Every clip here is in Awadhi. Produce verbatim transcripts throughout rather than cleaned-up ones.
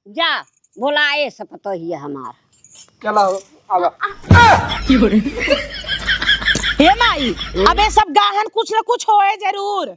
जा, बोलाए सपतोहिया हमार। चला हो, आवा। हे माई, अबे सब गाहन कुछ न कुछ होए जरूर।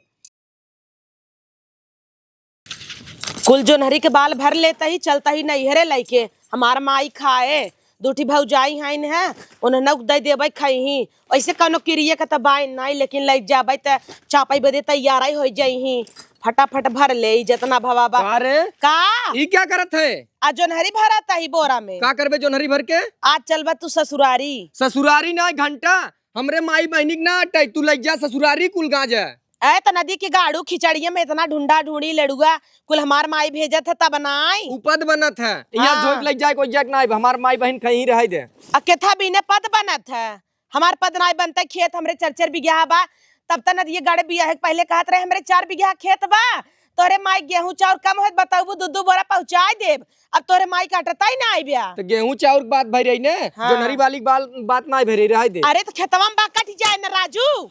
कुल जोन्हरी के बाल भर लेता ही, चलता ही नैहरे लइके। हमार माई खाए, दूठी भौजाई हइन है, उन्हें नौक दे देबै खइही। ऐसे कौनो किरिये के त बाइन नाई, लेकिन लइ जाबै त चापै बदे तैयार ही होइ जइही। फटाफट भर ले, ई जतना भवा बा। का रे? का? ई क्या करत है? आ जोन्हरी भरत ही बोरा में। का करबे जोन्हरी भर के? आज चलबा तू ससुरारी। ससुरारी ना घंटा, हमरे माई बहिनी के ना अटाई, तू लइ जा ससुरारी कुल गांजा। ए, त नदी के गाड़ू खिचड़िया में इतना ढूंढा ढूंढी लड़ुआ, कुल हमार माई भेजत है तब नाई। उ पद बनत है, यहाँ हाँ। धोइक लग जाए कोई जाए के नाई, हमार माई बहिन कहीं रह दे। आ केथा बिने पद बनत है, हमार पद नाई बनता, खेत हमरे चार चार बिगहा बा, तब त नदिये गाड़े बियाहे के पहले कहत रहे हमरे चार बिगहा खेत बा, तोरे माई गेहूं चाउर कम होत बताबू दू दू बोरा पहुंचाई देब, अब तोरे माई काटता ही ना आई ब्या। तो गेहूं चाउर के बात भई रही ने, हाँ। जोन्हरी वाली के बाल, बात ना भई रही, रह दे। अरे तो खेतवा में बा कट जाए ना राजू।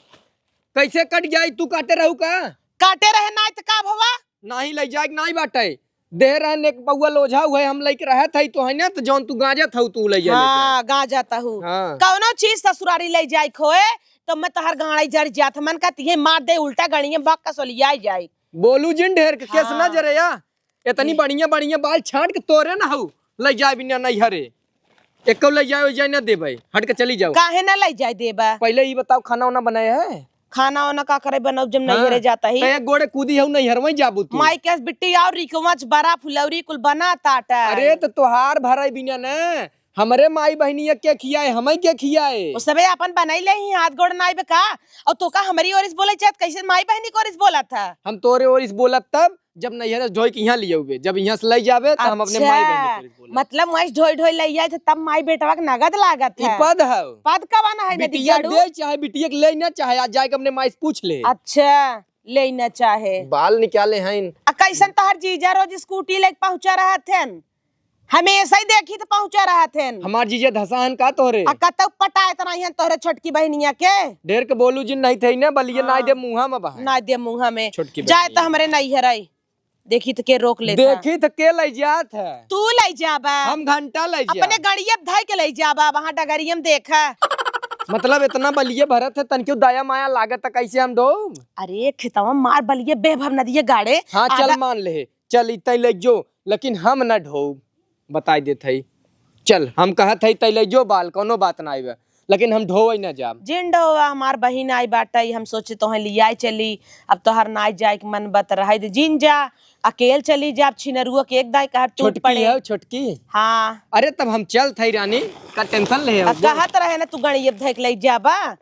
कैसे कट जाई? तू काटे रहू का? काटे रहे नाई त का भवा? नाही लइ जाए के नाही बाटे। देह रहन एक पौआ लोझा हुए हम लइके रहत हई तो है ना, तो जौन तू गांजा थाऊ तू लइ जा लेके। हाँ, गांजा तहू। हाँ। कौनो चीज ससुरारी लइ जाए खोए तो मैं तोहर गाड़ी जर जात मन का तिहे मार दे उल्टा गणिये बक कसोलिया जाए। बोलू जिन ढेर के केस ना हाँ। जरे या। इतनी ए- बढ़िया बढ़िया बाल छांट के तोरे ना हऊ लइ जाए बिना नैहरे। एको लइ जाए, ओइ जाए ना देबे। हट के चली जाओ। काहे ना लइ जाए देबा? पहले ई बताओ खाना वाना बनाए है? खाना वाना का करे बनाऊ जब हाँ। नैहरे जाता ही? तो एक गोड़े कूदी हऊ नैहर में जाबू तू। माई के बिट्टी और रिकवच बड़ा फुलौरी कुल बना ताटा। अरे तो तोहार भराई बिना ना, हमरे माई बहिनिया के खियाए, हमें के खियाए? वो सबे अपन बनाई ले ही, हाथ गोड़ नाई बे का? और तो का हमरी ओरिस बोले चाहत, कैसे माई बहिनी को ओरिस बोला था? हम तोरे ओरिस बोलत तब जब नैहर से ढोई के यहाँ लियाउबे, जब यहाँ से लइ जाबे, तो हम अपने अच्छा, माई बहिनी के बोलब। मतलब वहीं से ढोई ढोई लइ आए थे, तब माई बेटवा के नगद लागत ई है। पद है। पद का बना है, नदी बिटिया जाड़ू? दे चाहे बिटिया के ले ना चाहे, आज जाके अपने माई से पूछ ले। अच्छा, ले ना चाहे। बाल निकाले हैं। आ कैसन तोहर जीजा रोज स्कूटी लेके पहुँचा रहत हैं? हमेशा ही देखी तो पहुँचा रहत हैं। हमार जीजा धसा हन का तोहरे? आ कतौ पटाए त नहीं हैं तोहरे छोटकी बहिनिया के? ढेर के बोलू जिन नहीं थे ना, बलिए हाँ। ना दे मुँहा में बहा। ना दे मुँहा में। छोटकी जाए बहिनिया। तो हमरे नैहर आई। देखी त के रोक लेता। देखी त के लइ जात है? तू लइ जाबा। हम घंटा लइ जाब। अपने गड़िया धइ के लइ जाबा, वहाँ डगरिया में देखा। मतलब इतना बलिए भरत है, तनक्यों दया माया लागत त कैसे हम ढोब? अरे खेतवा मार बलिए बेभव नदिए गाड़े। हाँ, चल आधा मान ले, चल इतई लइ जो, लेकिन हम न ढोब। बताई देत हई। चल, हम कहत हई, तै ले जो बाल, कौनो बात ना आइबे, लेकिन हम ढोवै ना जाब। जिन ढोवा, हमार बहिन आई बाटई, हम सोचे तोहे लियाए चली। अब तोहर नाई जाए के मन बत रहे दे, जिन जा, अकेल चली जा। अब छिनरुआ के एक दाई कहर टूट छोटकी पड़े। है, छोटकी? हाँ। अरे, तब हम चलत हई रानी, का tension ले अब हो? कहत रहे ना, तू गणिये धैक ले जाबा।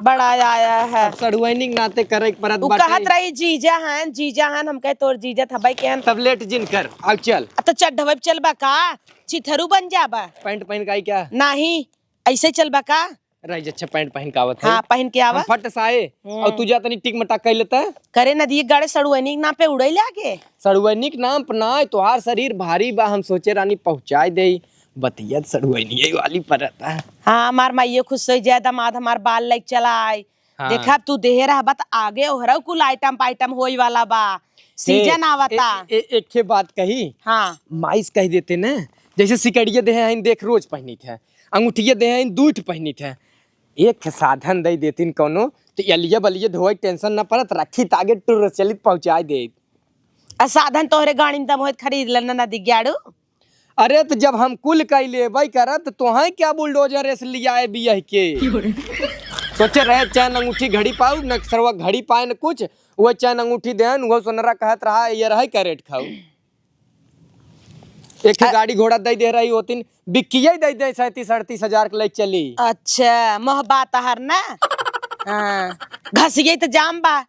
बड़ा आया है। अब सड़ुआइनी के नाते करे के परत उ बाटे। कहत रही, "जीजा हन, जीजा हन।" हम कहे, "तोर जीजा त हबै के हन।" तब लेट जिन कर, आउ चल। आ, तो चड्ढवे पे चलबा का? चिथरू बन जाबा। पैंट पहन के आई क्या? नाही, ऐसे चलबा का? रह जा, अच्छा, पैंट पहन के आवत है। हाँ, पहन के आवा। हम फट से आए, हम्म। और तू जा तनी टिक मटाक कर लेता है। करे नदी गाड़े सड़ुआइनी के नाम पे उड़े लागे। सड़ुआइनी के नाम पे ना, तोहार शरीर भारी बा, हम सोचे रानी पहुँचाए दे। बतिया त सड़ुआइनी वाली परत है। हाँ, हमार माइयो खुश हो जाए, दामाद हमार बाल लेके चला आए। हाँ। देखा, अब तू देहे रहबा त आगे ओहरऊ कुल item पाइटम होई वाला बा। हे, सीजन आवता। ए, ए, एक ठे बात कही। हाँ। माइस कह देते न, जैसे सिकड़िया देहे हैं, देख रोज पहनित है, अंगूठिया देहे हैं, दूठ पहनित है। एक ठे साधन दे देतीन कौनो, तो यलिया बलिया धोए tension न पड़त, रखी त आगे टुर चलित पहुँचाए दे। आ साधन तोहरे गाड़ी में दम होत खरीद लेना ना दिग्याड़ू। अरे, त जब हम कुल कई लेबै करब, त तोहें क्या बुलडोजर रेस लियाए बियह के? सोचे रहे, चैन अंगूठी घड़ी पाऊ, न सरवा घड़ी पाए, न कुछ। वो चैन अंगूठी देन, वो सोनरा कहत रहा, ये रहे कैरेट खाऊ। एक ठे अ- गाड़ी घोड़ा दे दे रही होतीन, बिक्किये दे दे सैंतीस अड़तीस हजार के ले चली। अच्छा, मोह बात हर ना। हाँ, घसिये त जाम बा।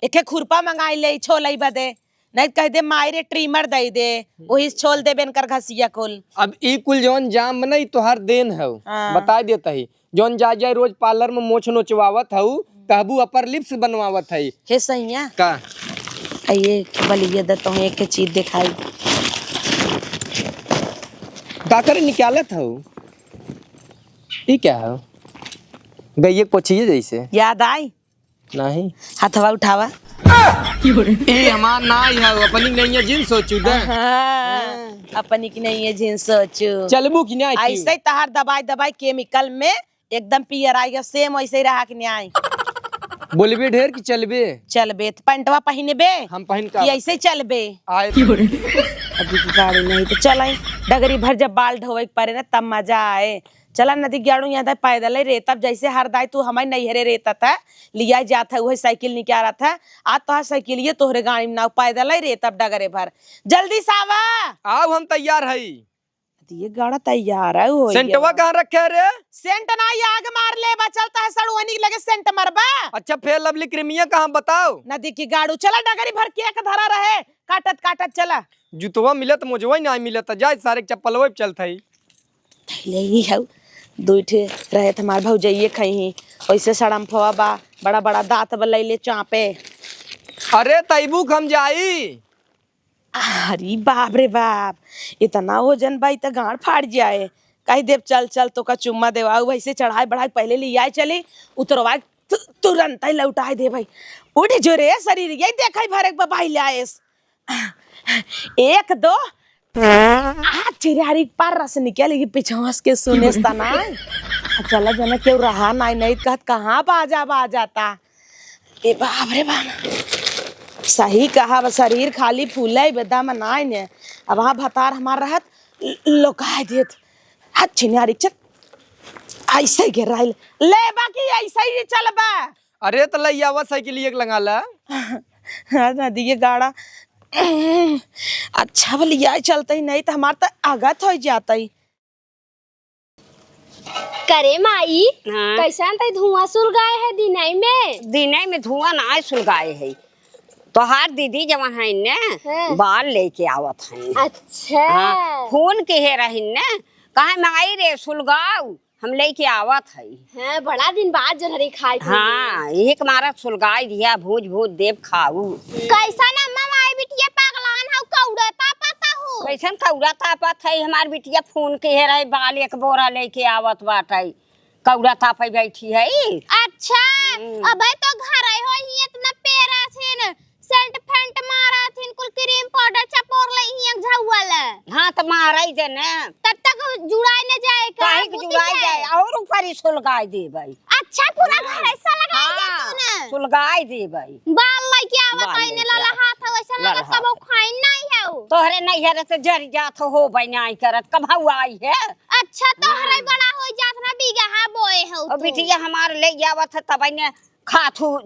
एके खुरपा मंगाई ले, छोलई बदे। नहीं त कह दे, "माई रे, trimmer दई दे, वही से छोल देबे इनकर घसिया कुल।" अब ई कुल जौन जाम में नहीं, तोहार देन हऊ। हाँ। बताई देत ही। जौन जा जाए रोज parlour में मोछ नोचवावत हऊ, कहबू upper lips बनवावत हई। हे सैया। का? आ ये बलिया द तोहे एक चीज देखाई। का करे निकालत हऊ? ई क्या हऊ? गइये के पोछिए जैसे। याद आई? नहीं। हथवा उठावा। ए, हमार नाई है, अपनी नहीं है, जिन सोचू दे। हाँ, अपनी की नहीं है, जिन सोचू। चलबू कि नहीं? ऐसे ही तहार दबाई दबाई chemical में एकदम पियर आई गया, same वैसे ही रहा कि नहीं आई। बोलबे ढेर कि चलबे? चलबे, त पैंटवा पहिनबे? हम पहिन का कि ऐसे ही चलबे? आए। अभी की गाड़ी नहीं तो चल आई, डगरी भर जब बाल ढोवे के परे ना तब मजा आए। चला नदी गाड़ू यहाँ तक पैदल ही रेतब, जैसे हर दाई तू हमारे नैहरे रेतत है, लिया जात है, वही साइकिल निकालत है। आज तो साइकिलिए तोहरे गाड़ी में ना, पैदल ही रेतब डगरे भर। जल्दी से आवा। आओ, हम तैयार हई। ये गाड़ा तैयार है, हो सेंटवा गया। कहाँ रखे है रे? सेंट ना, ये आग मार ले, बचलता है सड़ुआनी के लगे सेंट मरबा। अच्छा, फेयर लवली क्रीमिया कहाँ बताओ? नदी की गाड़ू, चला डगरी भर केक धरा रहे, काटत काटत चला। जुतवा मिलत मोजवा ही ना मिलत, जाए सारे के चप्पलवा पे चलत है। ले ही है, दो ठे रहे त हमार भौजाइये खई ही, वैसे सड़म्फवा बा, बड़ा बड़ा दांत बा, ले ले चापे। अरे तैबू क हम जाई। अरे बाप रे बाप, इतना वजन बा, ई त गांड फाड़ जाए। कही देब, "चल, चल, तोका चुम्मा देवा।" उ वैसे चढ़ाई बढ़ाई पहले ले आए चली, उतरवा तु-, तुरंत ही लौटाए दे भाई। उठ जो रे शरीर, यही देखाई भरे के बबाई ले आएस। एक, दो। आ, चिरारी पार रस निकल गई, पिछवास के सुने स तना। चला जना केहू रहा नाई, नहीं कहत कहाँ बाजा बाजाता। ए बाप रे बाप। सही कहा, अब शरीर खाली फूले बेदा में नाई ने। अब वहाँ भतार हमार रहत ल-, लोकाय देत। आ छिनारी चल। ऐसे गिराइल। ले बाकी ऐसे ही चलबा। अरे त लइयावा साइकिल एक लंगा ला। हाँ, नदी के गाड़ा। अच्छा, अब लिया चलते ही नहीं त हमार त आगत हो जाता ही। करे माई, हाँ। कैसन तई धुआं सुलगाए है दिनई में? दिनई में धुआं ना सुलगाए है। तोहार दीदी जवन है ने, हाँ। बाल लेके आवत है। अच्छा। हाँ, फोन किहे रहिन ने, कहे माई रे सुलगाऊ, हम लेके आवत है। हाँ, बड़ा दिन बाद जोन्हरी खाए के हाँ, मिले। एक मारा सुलगाई दिया, भूज भूज देब खाऊ। कैसन अम्मा माई बिटिया पगलान हऊ, कौड़ा तापत हऊ। कैसन कौड़ा तापत है, हमार बिटिया फोन किहे रहे, बाल एक बोरा लेके आवत बाटे, कौड़ा तापे बैठी है। अच्छा, हम्म। अबे तो घर आए हो, ही इतना पेरा छिन, सेंट फेंट मारा थिन, कुल क्रीम पाउडर चपोर ले ही एक झौवल। हाँ, त मारा ही जे ने। तब तक जुड़ाई न जाए का, काहे के बुद्धि जुड़ाई है। जाए, और ऊपर ही सुलगाई देबई। अच्छा, पूरा घर ऐसा लगाई दे हाँ, तू ने। सुलगाई देबई। बाल लेके आवत बाल आई ने लेके लाला आवत। हाथ है, वैसा लगा ललहा। तब खाइन नहीं है उ। तोहरे नैहर से जरि जात हो, बइनाई करत, कब हऊ आई है? अच्छा, तोहरे हाँ। बड़ा हो जात ना, बीघा बोए हो और तू। बिटिया हमार ले आवत है, तब ने खात हूँ,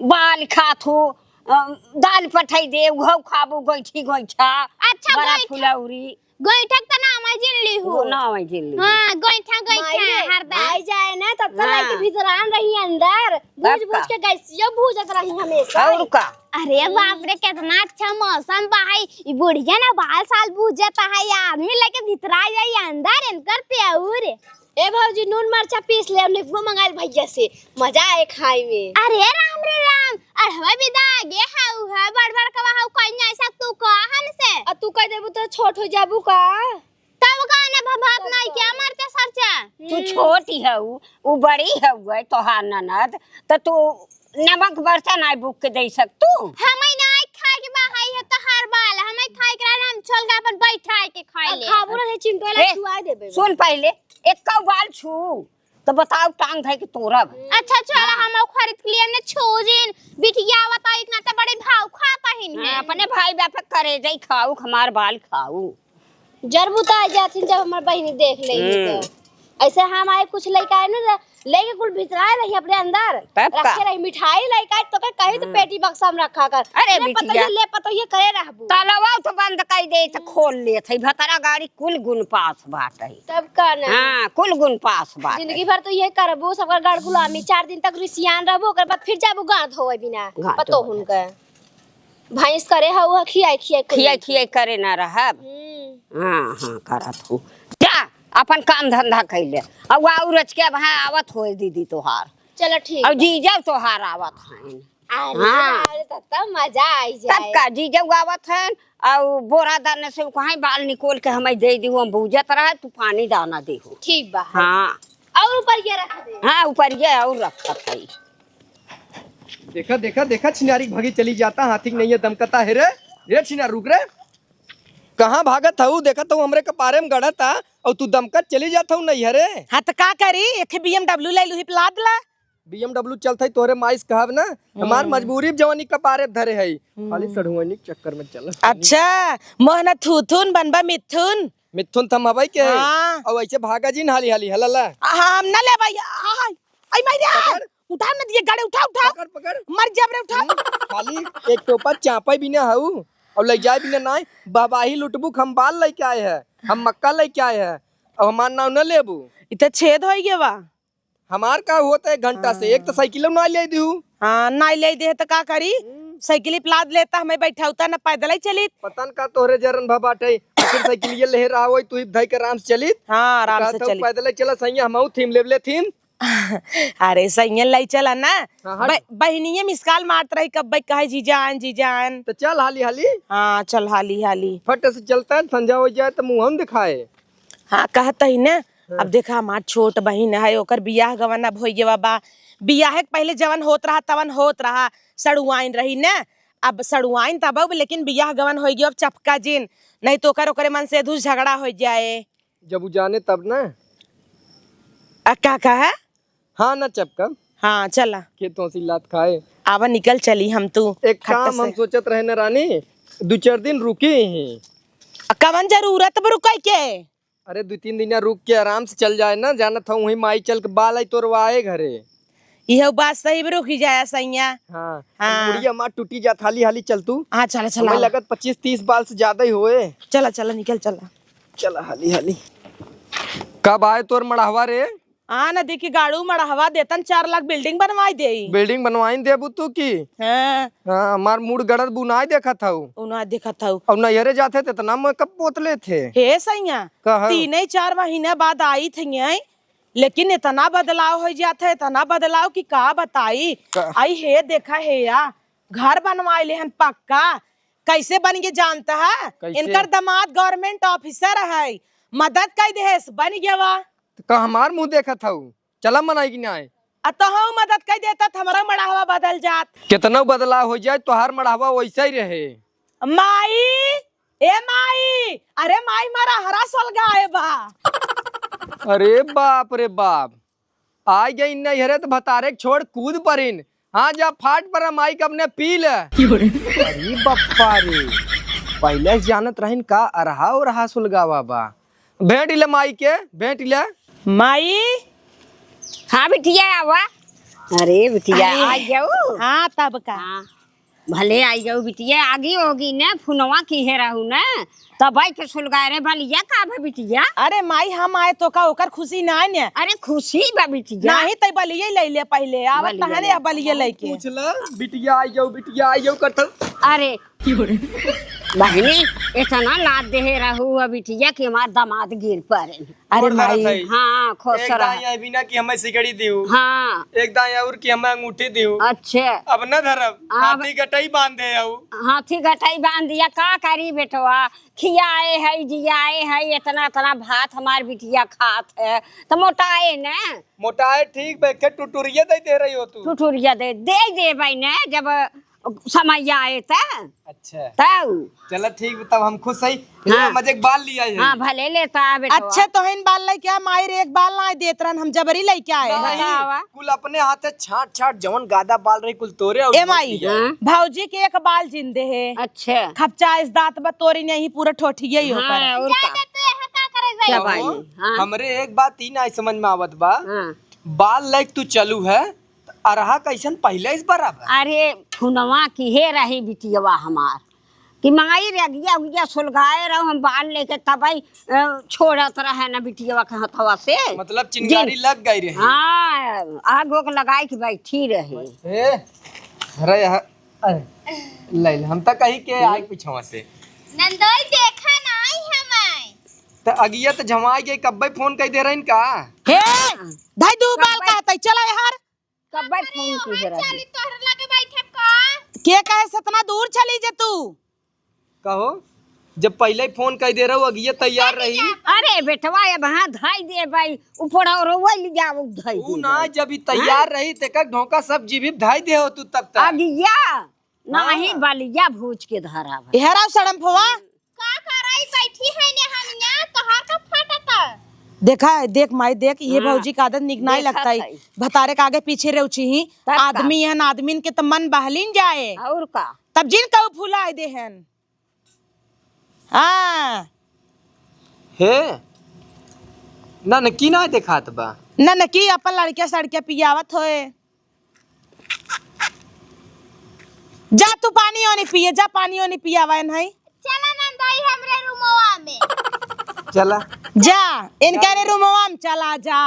बाल खात हूँ, अ, दाल पठाई दे, उहौ खाबू, गोइठी गोइठा, अच्छा, बड़ा गोइठा। फुलौरी। गोइठा के त नाम है जिन ली हूँ। गो-, नाम है जिन ली हूँ। हाँ, गोइठा, गोइठा, माई रे, हरदा। आई जाए ना, तब तक हाँ। लाइट भीतरान रही अंदर। तब भूज भूज का? के गैसियो भूजत रही हमेशा। और का? अरे बाप रे, कितना अच्छा मौसम बा है। ई बुढ़िया ना बाल साल भूजत है, आदमी लेके भीतरा जाई अंदर, इनकर प्याऊ रे। ए भौजी, नून मरचा पीस ले, नेबुआ मंगाइल भैया से, मजा आए खाए में। अरे राम रे राम, अढ़वा बिदा आगे हाउ है, बड़ बड़ कवा हाउ, कहीं ऐसा तू कहा हमसे। आ तू कह देबू तो छोट हो जाबू का? तब का ने भभात नहीं क्या मरचा सरचा? तू हम्म। छोटी है, उ, उ बड़ी है, उ है तोहार ननद, तो तू नमक मरचा नाई बुक के दे सकतू? हमें नाई खाए के बा, हाई है तोहार बाल, हमें खाए के रहना, हम छोल के अपन बैठाए के खाए अब ले। खाबू ना, चिंटो ला ए, छुआए देबे। सुन पहले, एक कौ बाल छू, तो बताओ टांग धइ के तोरब। अच्छा, चला, हाँ। हम खरीद के लिए हमने छोजिन, बिटिया आवता, इतना तो बड़े भाव खाता ही हाँ, नहीं। अपने भाई बाप के करेजा ही खाऊ, हमार बाल खाऊ। जर बुता जाथिन जब हमार बहिनी देख लेही हम्म। तो। ऐसे हम आए कुछ लइका है ना, लेके कुल भितराए रही अपने अंदर, तब का? रखे रही मिठाई लइका, तो के कही तो हम्म। पेटी बक्सा में रखा कर। अरे ले बिटिया। पतोहिया, ले पतोहिया करे रहबू। तलवा तो बंद कर दे, तो खोल लेत है। भतरा गाड़ी कुल गुण पास बाटे। तब का ना? हाँ, कुल गुण पास बाटे। जिंदगी भर तो ये करबू, सबकर गाड़ गुलामी। चार दिन तक रिसियान रहबू, ओकर बाद फिर जाबू गाड़ धोवे बिना गाड़ पतोहुन धोवे। के। भैंस करे हऊ ह, खियाई, खियाई, खियाई, खियाई। खियाई करे ना रहब। हम्म। हाँ, हाँ, करत हूँ। जा, अपन काम धंधा कैले। अब आऊ रच के अब हाँ आवत होए दीदी तोहार। चलो, ठीक अब बा। जीजा तोहार आवत हैं। अरे, हाँ। अरे, तब तो मजा आई तब जाए। का, जीजा आवत हैं, और बोरा दाने से कहीं बाल निकोल के हमें दे दी, हम बूझत रहे, तू पानी दाना दे हो। ठीक बा। हाँ। और ऊपर ये रख दे। हाँ, ऊपर ये और रखत है। देखा, देखा, देखा, छिनारी भागी चली जाता, हाथी के नैया दमकता है रे। रे छिनार, रुक रे। कहाँ भागत हऊ? देखत हऊ हमरे कपारे में गड़त आ, और तू दमकत चली जात हऊ नैहरे। हाँ, त का करी? एक B M W ले लूही, लाद ला। B M W चलत है, तोहरे माई से कहब ना, हमार हम्म। मजबूरी जवानी कपारे धरे है। हम्म। खाली सढ़ुआइनी के चक्कर में चलत है। अच्छा, मोहना थूथुन बनबा मिथुन। मिथुन थम हवाई के। हाँ। और ऐसे भागा जिन हाली हाली, हला ला। आ, हम ना ले भाई। आई, आई माई रे। पकड़। उठाओ ना दिए गाड़ी, उठाओ, उठाओ। पकड़, पकड़। मर जाब रे, उठाओ। हम्म, खाली एक टोपा चापा बिना हऊ, और ले जाए बिना नाई। बहबाही लुटबू, हम बाल लेके आए हैं, हम मक्का लेके आए हैं, और हमार नाव न लेबू। इ त छेद होई गया बा। हमार का होत है एक घंटा से, हाँ। एक तो साइकिलो ना ले दिहू। हाँ, ना ले दे त का करी? हम्म। साइकिल पे लाद लेता, हमें बैठावता, ना पैदल ही चलित। पता न का तोहरे जरन भा बाटे, फिर साइकिल ये ले रहा होई, तू ही धई के आराम से चलित। हाँ, आराम से कहता हूँ, चलित। पैदल ही चला सैया, हम थीम ले ले थीम। अरे सैया ले चला ना। हाँ, हट। ब-, बहिनिये मिस कॉल मारत रही, कब कहे जीजान, जीजान। तो चल हाली हाली। हाँ, चल हाली हाली। फट से चलता है, संझा हो जाए तो मुँह हम दिखाए। हाँ, कहत ही ना। हाँ। अब देखा, हमार छोट बहिन है, ओकर बियाह गवन अब होइगे बा। बियाह के पहिले जवन होत रहा, तवन होत रहा, सड़ुआइन रही ना। अब सड़ुआइन तब अब, लेकिन बियाह गवन होइगे, अब चपका जिन, नहीं तो ओकर, ओकरे मन से धुस झगड़ा हो जाए। जब उ जाने तब ना। आ, का कहा? हाँ ना चपका। हाँ, चला। खेतों से लात खाए। आवा, निकल चली हम तू एक खट्टा काम हम से। सोचत रहे ना रानी, दो चार दिन रुकी ही। आ, कवन जरूरत बा रुकै के? अरे, दो तीन दिन यहाँ रुक के आराम से चल जाए ना, जानत हूँ वहीं माई चल के बाल आई तोरवाए घरे। इहो बात सही बा, रुकी जाया सैया। हाँ, हाँ। मुड़िया मार टूटी जात, हाली हाली चल तू। हाँ, चला, चला, हमें आवा। लगत पच्चीस तीस बाल से ज्यादा ही होए। चला, चला, निकल चला। चला हाली हाली। कब आए तोर मड़हवा रे? आ ना देखी गाड़ू मड़हवा देतन, चार लाख बिल्डिंग बनवाई देई। बिल्डिंग बनवाइन देबू तू की? हाँ। हाँ, हमार मूड़ गड़त बुनाई देखत हऊ। उनाई देखत हऊ। अब नैहरे जाते त इतना मेकअप पोत लेते। हे सैया, कहा? तीन ही चार महीना बाद आई थी, लेकिन इतना बदलाव हो जात है, इतना बदलाव कि का बताई। का? आई हे देखा हे या, घर बनवाए लेहन पक्का। कैसे बन गए जानता है? कैसे? इनकर दामाद गवर्नमेंट ऑफिसर है, मदद कई देहेस, बन गया वा। त का हमार मुँह देखत हऊ? चला मनाई कि नाय? आ तोहू मदद कई देता त हमरा मड़हवा बदल जात। केतनो बदलाव हो जाए, तोहार मड़हवा वैसा ही रहे। माई, ए माई, अरे माई, मड़हवा सुलगाए बा। अरे बाप रे बाप, आई गई नैहरे त भतारे के छोड़ कूद परिन। हाँ, जा फाट पर माई के अपने पी ले। अरे बप्पा रे, पहिले से जानत रहिन का अरहा ओरहा सुलगावा बा। भेंट ले माई के, भेंट ले। माई। हाँ बिटिया, आवा। अरे बिटिया, अरे। आ जाऊ। हाँ, तब का। हाँ, भले आ जाऊ बिटिया, आगी होगी ने, फुनवा किहे रहू ने, तब आई के सुलगाए रे बलिया का भा बिटिया। अरे माई, हम आए तो का ओकर खुशी ना है ने? अरे खुशी बा बिटिया। नाही तई बलिये ले ले पहिले, आवत बलिया तहने ले। अब बलिये लेके। पूछ ले, बिटिया आ जाऊ, बिटिया आ जाऊ करत। अरे बहिनी, इतना लाद देहे रहू अब बिटिया कि हमार दामाद गिर पड़े। अरे गोड़ धरत माई। हई। हाँ, खुश एक रह। दाई आई बिना कि हमें सिकड़ी दियो। हाँ। एक दाई और कि हमें अंगूठी दियो। अच्छा। अब न धरब, हाँ, हाथी गटई बांध दे आऊ। हाथी गटई बांध दिया, का करी बेटवा? खियाए है, जियाए है, इतना, इतना भात हमार बिटिया खात है, तो मोटाए न। मोटाए ठीक बा, के टुटुरिया दे दे रही हो तू। टुटुरिया दे, दे देबै न, जब समय आए त। अच्छा। तब। चला ठीक बा, तब हम खुश हई। हाँ। मजे के बाल लिया है। हाँ, भले लेता बेटवा। अच्छा, तोहिन बाल लेके आ, माई रे एक बाल ना देत रहन, हम जबरी लेके आए हैं। नहीं, बतावा। कुल अपने हाथे छाट छाट जवन गादा बाल रही कुल तोरे और ए माई, दिया। हाँ। भौजी के एक बाल जिंदे है। अच्छा। खपचा इस दांत बा तोरी नहीं पूरा ठोठिया ही हाँ, होकर। और का? जाए दे तू, यहाँ का करे जाए? क्या कहो, भाई? हाँ। हमरे एक बात ही ना समझ में आवत बा। हाँ। बाल लेके तू चलू है, अरहा कैसन पहिले इस बराबर? अरे, फुनवा किहे रही बिटियवा हमार। कि माई रे, अगिया उगिया सुलगाए रहो, हम बाल लेके तबई, अ, छोड़त रहे ना बिटियवा के हथवा से। मतलब चिंगारी जिन- लग गई रही। हाँ, आग ओग लगाए के बैठी रही। ए, अरे, ह-, अरे, ले ले, हम त कही के आए पिछवा से। नंदोई देखा ना आई हम आए। त अगिया त झमाई गई, कब्बे फोन कई दे रही का? हे, धाई दू बाल कब्बे- कहत है, चला यार। कब्बे फोन की है रही? चली तोहरे लगे बैठे का? के कहे से इतना दूर चली जे तू? कहो? जब पहिले फोन कइ दे रहू, अगिये तैयार रही। अरे बेटवा, अब हाँ धई देबइ, उ फोड़ा और वही ले जाओ, धई उ देबइ। ना, जब ई तैयार रही, तेकर ढोका सब जीभी धई दे हो तू तब तक। अगिया, नाही हाँ। बलिया भूज के धरा भाई। हेराव सड़म फोवा। का करई बैठी है ने हनिया, तोहार का फटता? देखा, देख माई, देख, ये हाँ। भौजी का आदत निक नाई देखत लगता है। है। भतारे के आगे पीछे रेउची ही। तब का? आदमी हन, आदमीन के त मन बहलिन जाए। और का? तब जिन कहू फुलाए दे हन। हाँ। हे, ना, ना, की ना देखात बा? ना, ना, की अपन लड़किया सड़किया पियावत होए। जा तू पानी ओनी पिए, जा पानी ओनी पियावा नहीं। चला नंदई हमरे रूमवा में। चला। जा, इनकरे रूमवा में चला जा।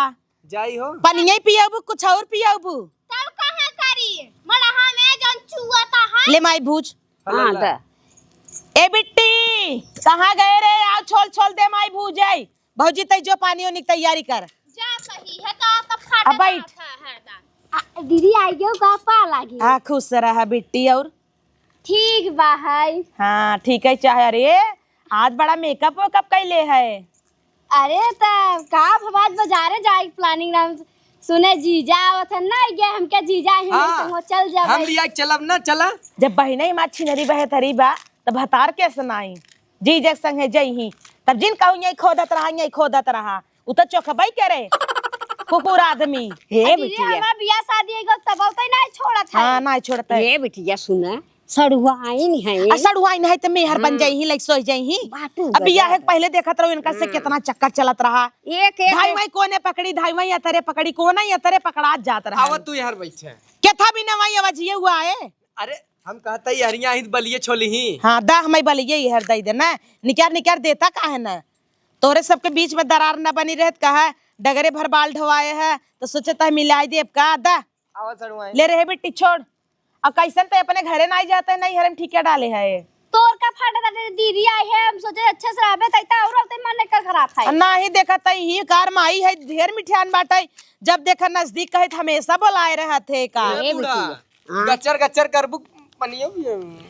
जाई हो। पनिया ही पियाबू, कुछ और पियाबू? तब कहाँ करी? मड़हा में जौन चुआता है। ले माई भूज। हाँ, ला। दे। ए बिट्टी, कहाँ गए रे? आओ, छोल, छोल दे माई भूज आई। भौजी, तै जो पानी ओनी के तैयारी कर। जा सही है, तो, तो फाटत अब बैठ। रहत है हरदम। आ, दीदी आई गयो, का पा लागी? हाँ, खुश रहा बिट्टी। और ठीक बा है। हाँ, ठीक है, चाहे। अरे, आज बड़ा मेकअप वेकअप कैले है। अरे, त का, हम आज बाजारे जाए के प्लानिंग नाम सुने जीजा आवत है ना, ये हमके जीजा ही हाँ, नहीं तो चल जाबे। हम लिया के चलब ना, चला। जब बहिने ही माँ छिनरी बहे थरी बा, तब भतार कैसे नाई? जीजा के संगे जइही, तब जिन कहू यही खोदत रहा, यही खोदत रहा, उ तो चोखबई करे, कुकुर आदमी। हे आ दीदी, बिटिया। हमार बियाह शादी एगो तब तई नहीं छोड़त है। हाँ, नहीं छोड़त है। हे बिटिया, सुना, सड़ुआइन है। आ, सड़ुआइन है त मेहर बन हाँ। जाइही, लाइक सोई जाइही। बाटू अब बियाह गजब। के पहिले देखत रहो इनका से हाँ। कितना चक्कर चलत रहा। एक, एक, धाई एक। माई कोने पकड़ी, धाई माई अतरे पकड़ी, कोना ही अतरे पकड़ात जात रहा। आवा तू यार बैठे। केथा भी ना माई आवाज ये हुआ है। अरे, हम कहता ही हरिया ही बलिए छोली ही। हाँ, दा हमाई बलिए ही हर दई दे ना। निकार, निकार देता काहे ना? तोरे सबके बीच में दरार ना बनी रहत कहा, डगरे भर बाल ढोवाए है, तो सोचे ता मिलाई देब का दा? आवा सड़ुआइन। ले रहे बिट्टी छोड़। अब कैसन ते अपने घरे नाई जाते, नहीं हरम ठीके डाले है। तोर का फाटा ताटे दीदी आई है, हम सोचे अच्छे से रहबे, तैता और रहते मन नहीं कर खराब है। ना ही देखा तई ही कार माई है, ढेर मिठान बाटे। जब देखा नजदीक कहे त हमेशा बोलाए रहत है का। ए ए बूढ़ा, बिटिया। हाँ। गच्चर गच्चर करबू पनियो भी है।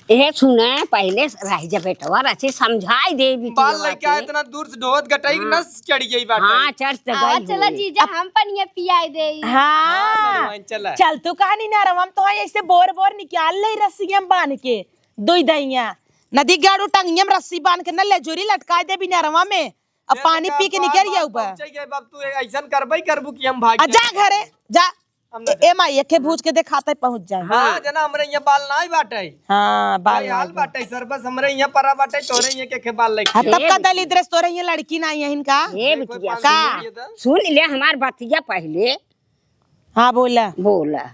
ए सुना, पहिले रह जा बेटवा, रची समझाई दे बिटिया बाल लइका के। इतना दूर से ढोवत गटई हाँ। नस चढ़ गई बाटे। हाँ, चढ़ त हाँ, गई चला होई। जीजा, हम पनिया पियाई देई। हाँ। हाँ, सड़ुआइन चला। चल तू कहानी नरवा में तो है ऐसे बोर बोर निकाल ले रस्सियां बांध के, दुई दइया। नदी गाड़ू टंगिया में रस्सी बांध के न ले जोरी लटकाई दे भी नरवा में। अब ए, पानी तो पी के का निकल बात जाऊ बा। पहुंचे गए बाप, तू ऐसन करबई करबू कि हम भाग आ, जा जाए। घरे, जा। हम ना ए, ए माई, एके भूज के देखाते पहुंच जाए। हाँ, हाँ। जना हमरे यहाँ बाल नाई बाटे। हाँ, बाल वही हाल नाई बाटे, सर बस हमरे यहाँ परा बाटे, तोरे यहाँ के, के बाल लेके। हाँ, तब ए का बिटिया। दलिद्र तोरे यहाँ लड़की नाई है इनका? ए ए, कोई बिटिया, पाँच सौ का? रुपये दे। सुन ले हमार बतिया पहिले। हाँ, बोला। बोला।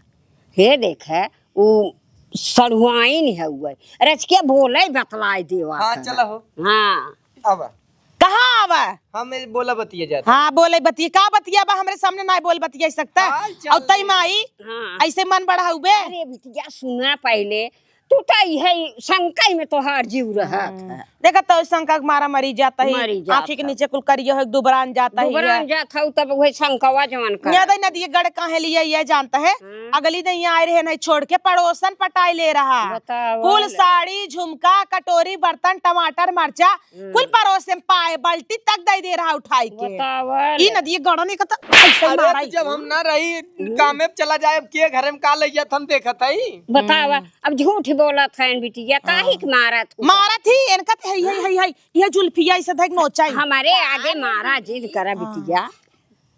हे देखे, उ सड़ुआइन है उए। रचके बोले बतलाए देवा हाँ, था। चला हो। हाँ। अब। कहाँ आवा? हम ये बोला बतिया जाता। हाँ, बोले बतिया। का बतिया बा? हमरे सामने ना बोल बतिया सकता। हाँ, चल और तई ले। माई, हाँ। ऐसे मन बढ़ाऊ बे। अरे बिटिया, सुना पहिले, तू तो इहे शंका में तोहार जीव रहत हम्म। है। देखा तो शंका के मारा मरी जाता ही। मरी जाता। आँखी के नीचे कुल करियो है, दुबरान जाता ही दुबरान है। जात हऊ तब उहे शंकवा जवन कर। न्यादई नदी गड़ काहे लिए ये जानता है? हम्म। अगली दिन यहाँ आए रहे नहीं छोड़ के पड़ोसन पटाई ले रहा। बतावा कुल ले। साड़ी, झुमका, कटोरी, बर्तन, टमाटर, मरचा, हम्म। कुल परोसे में पाए, बाल्टी तक दे दे रहा उठाई के। बतावा ई ले। नदी गड़ने का तो ऐसे अरे, मारा तो ही। जब हम ना रही, हम्म। काम में चला जाए, अब के घरे में का ले जात, हम देखत हई। बतावा, हम्म। अब झूठ बोलत है बिटिया, काहे हाँ। के मारत हो? मारत ही, इनका तो है, है, है, है, है। ये जुल्फिया इसे धक नोचा ही। हमारे आगे मारा जिन करा हाँ। बिटिया।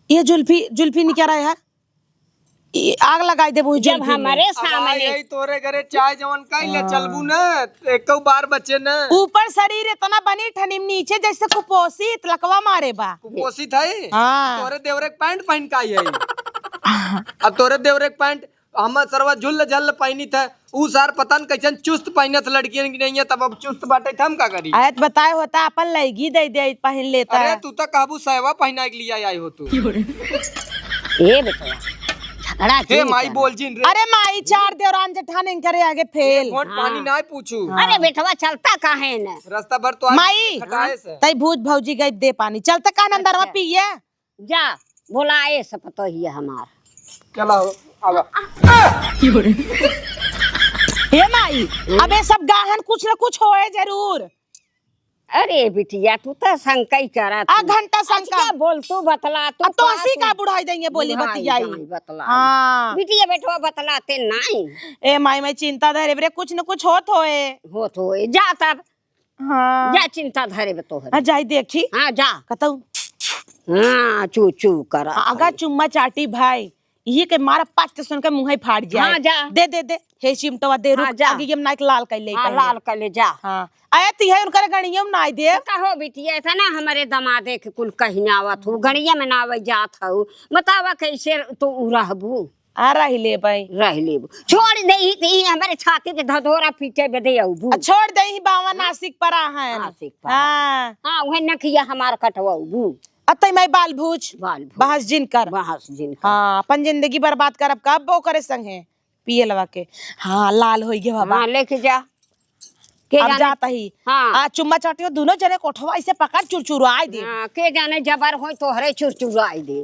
ये जुल्फी, जुल्फी निकारा यार। ये आग लगाई देबू जब जुल्फी में। हमारे अब सामने। आई, आई तोरे घरे चाय जवन कई ले हाँ। चलबू न, एको बार बचे न। ऊपर शरीर इतना बनी ठनिम, नीचे जैसे कुपोषित लकवा मारे बा। कुपोषित है? हाँ। तोरे देवरे के पैंट पहन का आई है। अब तोरे देवरे के पैंट हम सरवा झुल्ल झल्ल पहिनित है, ऊ सार पता न कैसन चुस्त पहिनत लड़कियन की नहीं है, तब अब चुस्त बाटे त हम का करी? आयत बताए होता अपन लैगी दे दे पहिन लेता। अरे तू तो कहबू सैवा पहिना के लिए आई हो तू। ए बेटवा, झगड़ा हे जिन माई कर। बोल जिन रे। अरे माई चार देवरान जेठान इनकरे आगे फेल। वोट पानी हाँ। ना पूछू। हाँ। अरे बेटवा चलता काहे न? रास्ता भर तो आज माई, खटाए से। तई भूज भौजी गई दे पानी। चलता का नंदरवा अच्छा। पिए? जा, बोलाए से पतोहिया हमार। चला हो, आवा। हे माई, अबे सब गाहन कुछ न कुछ होए जरूर। अरे बिटिया, तू तो शंका ही करत आ हूँ। घंटा शंका। अच्छा, बोल तू बतला, तू अब तो का हंसी तू का बुढ़ाई देंगे, बोली बुढ़ाई बतियाई। जाई बतला। हाँ। बिटिया बेटवा बतलाते नहीं। ए माई, मैं चिंता धरे बरे, कुछ न कुछ होत होए। होत होए, जा तब। हाँ। जा चिंता धरे बे तोहरे। हाँ, जाई देखी। हाँ, जा। कतऊ। हाँ, चू चू करा। अगा चुम्मा चाटी भाई, इही के मारा पाँच तो सुन के मुँह ही फाट जाए। हाँ, जा। दे, दे, दे। हे चिमटवा दे, हाँ, रुक, जा। आगे ये नाक लाल कर ले हाँ, पहले। लाल कर ले, जा। हाँ। आया ती है उनकर गणिया में नाई दे। तो कहो बिटिया, ऐसा ना हमारे दमादे के कुल कहीं ना आवत हो, गणिया में ना आवे जात हो। बतावा कैसे तू उ रहबू? आ रही ले भाई। रह लेबू। छोड़ दे ही, ती हमारे छाती पे धधोरा पीटे बदे अउबू। आ छोड़ दे ही बावन हाँ? आशिक परा है। आशिक परा। हाँ। हाँ, उहे नकिया हमार कटवाउबू। अतई मैं बाल भूज। बाल भूज। बहस जिन कर। बहस जिन कर। हाँ, अपन जिंदगी बर्बाद करब का अब्बो करे संगे। पियलवा के। हाँ, लाल होई गए बाबा। हाँ, लेके जा। के अब जाने जाता ही। हाँ। आ चुम्मा चाटियो दोनों जने कोठवा ऐसे पकड़ चुरचुराई दे। हाँ, के जाने जबर होई तोहरे चुरचुराई दे।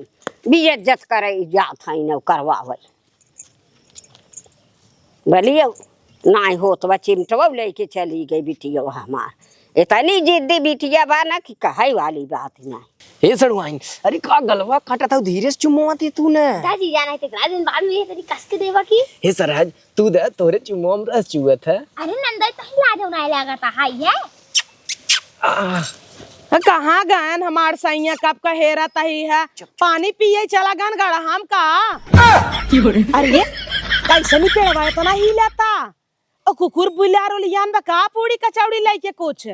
बेइज्जत करे जात है न करवावल। बोलियो, नाई होत बा चिमटवा लेके चली गई बिटिया हमार। इतनी जिद्दी बिटिया बा ना कि कहे वाली बात ना। हे सड़ुआइन, अरे का गलवा काटत हऊ, धीरे से चुमवाती तू ना। दादी जाना है, इतना दिन बाद में ये तेरी कस के देवा की। हे सरहज, तू दे, तोरे चुमवा में रस चुअत है। अरे नंदोई, तही लाज उनाए लागत है, ये। आह। कहाँ गयन हमार सैया, कब का हेरा तही है? पानी पिए चला गन गड़हाम का? अरे, कैसे नहीं पेड़वा इतना हिलता? ओ कुकुर बुलार ओलियान बा का पूड़ी कचौड़ी लइके कुछ?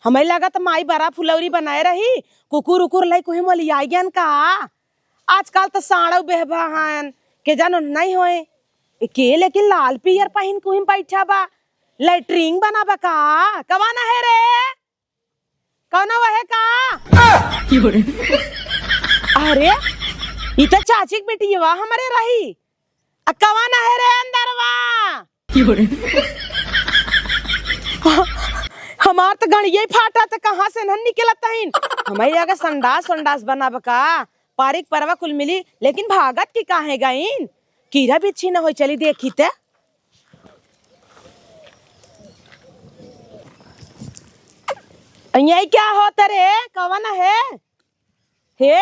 हमें लागत माई बड़ा फुलौरी बनाए रही, कुकुर उकुर लइके उही मोलियाई गन का? आजकल तो साड़ू बेहबा हन, के जानो नहीं होए। ए के लेकिन लाल पियर पहिन के उही बैठा बा, लैट्रिन बना बा का? कवन है रे? कौनो वहे का? अरे, ई त चाची के बेटी बा हमरे रही। आ कवन है रे अंदरवा? हमार त गणिये फाटा त कहाँ से नन निकलत हईन? हमारे यहाँ संडास संडास बनाब का? पारिक परवा कुल मिली, लेकिन भागत की काहे गईन? कीड़ा बिच्छी न होई, चली देखी ते। यही क्या होत रे? कवन है? हे?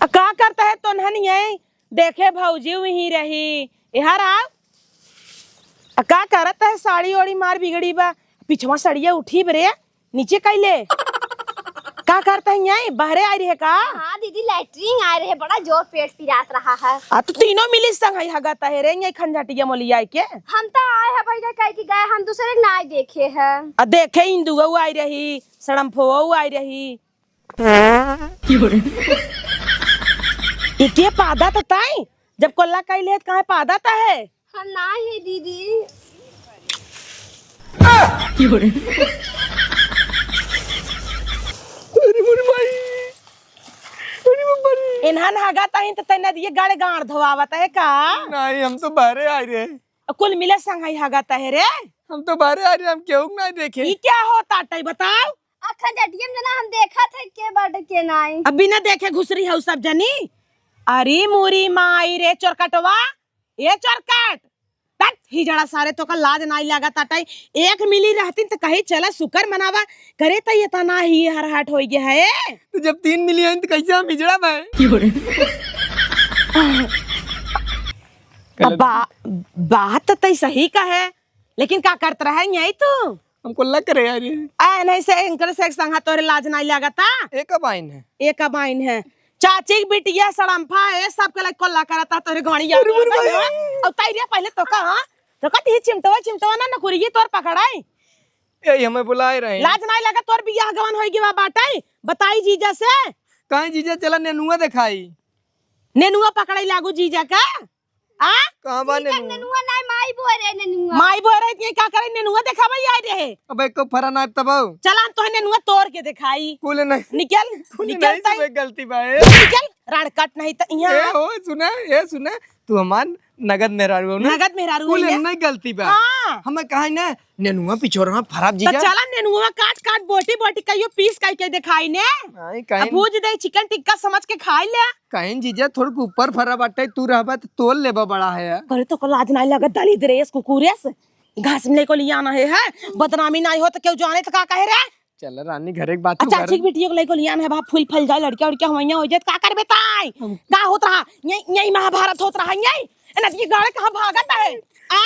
आ का करत है तोन्हन यही? देखे भौजी वहीं रही। एहर आओ। आ का करत है? साड़ी ओड़ी मार बिगड़ी बा। पिछवा सड़िया उठी बरे। नीचे कइले। का करत है यहीं? बहरे आइ रहे का? हाँ दीदी, लैट्रिन आइ रहे, बड़ा जोर पेट पिरात रहा है। आ, तू तीनों मिली संग है हगत है रे, यहीं खंझटिया मोलिया के। हम तो आए हैं भैया, कह के गए, हम दूसरे के नाई देखे हैं। आ, देखे इंदुआ आइ रही, सड़म्फो आइ रही। इके पादा तो ताई, जब कोल्ला कइले है, तो काहे पादा ता है? हम ना है दीदी। अरे मोरी माई। अरे बाबा रे। इन्हन हगत अहिन त तै नदिये गाड़े गाड़ धोआवत है का? नहीं, हम तो बहरे आइ रहे। अ कुल मिले संग है हगत है रे। हम तो बहरे आइ रहे, हम केहू के नहीं देखे। ई क्या होता तै बताओ? अखा जटियम जना हम देखत है के बाटे के नहीं। अब बिना देखे घुसरी हौ सब जनी। अरे मोरी माई रे चोरकटवा, ए चोरकट, तत हिजड़ा सारे, तोका लाज नाई लागत आटै। एक मिली रहतीन त कही चला सुकर मनावा, करे त एतना ही हरहट होइ गया है। तो जब तीन मिली हैं त कैसे हम हिजड़ा भाई? अब बा-, बात त तै सही कहे, लेकिन का करत रहे यही तू? हमको लग रहे यार ये। आ, नहीं से इनकर से एक संगा तोरे लाज नाई लागता। एक बाइन है। एक बाइन है। चाची के बिटिया सड़म्फा है, सबके लाइक कोल्ला करता तोरे गाड़ी याद अरे, अरे, भाई। अब ताई रे पहले तो का, हाँ? तो कहती ही चिमटवा, चिमटवा ना नकुरिये तोर पकड़ाई। यही हमें बुलाए रहे। लाज नाई लगा तोर बियाह गवन होई गवा बाटई। बताई जीजा से। काहे जीजा चला नेनुआ देखाई। नेनुआ पकड़ाई लागू जीजा का। आ? कहाँ बा जीजा नेनुआ? नेनुआ नाई, माई बोए रहे नेनुआ। माई बोए रहे, ये का करे, नेनुआ देखावे आए रहे। अबे को फरा नाई तब आओ। चला हम तोहे नेनुआ तोड़ के देखाई। कुल नहीं। निकल, कुल निकल नहीं ताई। सब गलती बा, ए। निकल, राड़ काट नहीं त इहाँ ए, आ। ओ, सुना, ए, सुना, तू हमार नगद मेहरारू हो ना? नगद मेहरारू कुल है। नहीं गलती बा। हाँ। हमें कहा ना, नेनुआ पिछोरवा फराब त जीजा। चला नेनुआ काट काट, बोटी बोटी कहियो पीस कहि के देखाई ने। नहीं, अब कहीं भूज दे, चिकन टिक्का समझ के खाई ले। कहीं जीजा, थोड़क ऊपर फरा बाटे, तू रहबा त तोल लेबा बड़ा है। करे तोका लाज नाई लगा, दलिद्र एस, कुकुर एस। घास में लेको लिया ना है, है? बदनामी नाहीं हो तो केउ जाने तो का कहे रे? चल रानी, घरे के बात तू अच्छा, कर। ठीक बिटिया को लेको लिया ना है, बाप फूल फल जाए, लड़किया उड़किया हुआइया होइ जाए, तो का करबे ताई? हम का होत रहा? यही, यही महाभारत होत रहा, यही? ए, नदी गाड़े कहाँ भागत है? आ?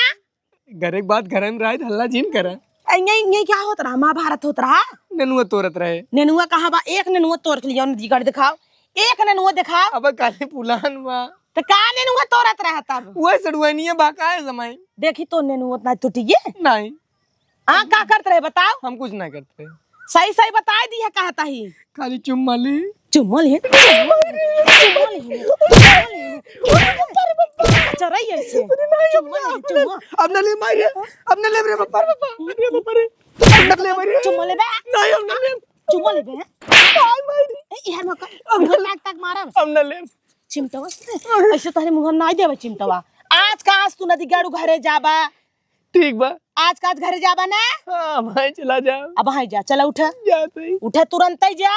घरे के बात घरे में रहे, हल्ला जिन करे। ए, यही, यही क्या होत रहा? महाभारत होत रहा? नेनुआ तोरत रहे। नेनुआ कहाँ बा? एक नेनुआ तोर के लिया, नदी गाड़े दिखाओ। एक नेनुआ दिखाओ। अब काले पुलान बा। तो का नेनुआ तोरत रहा तब? वह सड़ुआनिया बा, का है जमाई? देखी तो नेनुआ उतना टूटिए। नहीं। हाँ, का करत रहे बताओ? हम कुछ ना करत रहे। सही सही बताई दिया, कहता ही। खाली चुम्मा ली। चुम्मा ली? चुम्मा ली? चुम्मा ली? चुम्मा ली? चुम्मा ली? अब ना ले मारे, अब ना ले रे बापा, रे बापा, रे बापा रे। अब ना ले मारे। चुम्मा लेबे? नहीं, अब ना ले। चुम्मा लेबे? नहीं मारे। ए, इहर में का? अब ना ले। नाक तक मारब। अब ना ले। चिमटवा से? ऐसे तोहरे मुँह में नाहीं देबे चिमटवा। आज का आज तू नदी गाड़ू घरे जाबा। ठीक बा। आज का आज घरे जाबा ना? हाँ, भाई चला जा। अब भाई जा, चला उठा। जा सही। उठा तुरंत ही जा।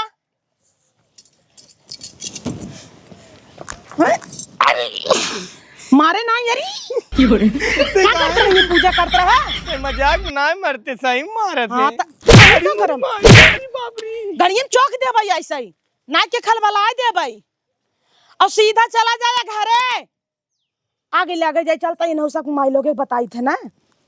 अरे, मारे ना यारी। का करत रही? पूजा करत रहा? ए, मजाक ना मरते, सही मारत हाँ, है। त-, अरे, का करम? अरे, बाप रे। गड़ियन चौक देबे ऐसे ही। ना के खलबलाए देबे। और सीधा चला जाए घरे। आगे ले आगे जाए चलता, इन्हों सब माई लोग के बताई थे ना।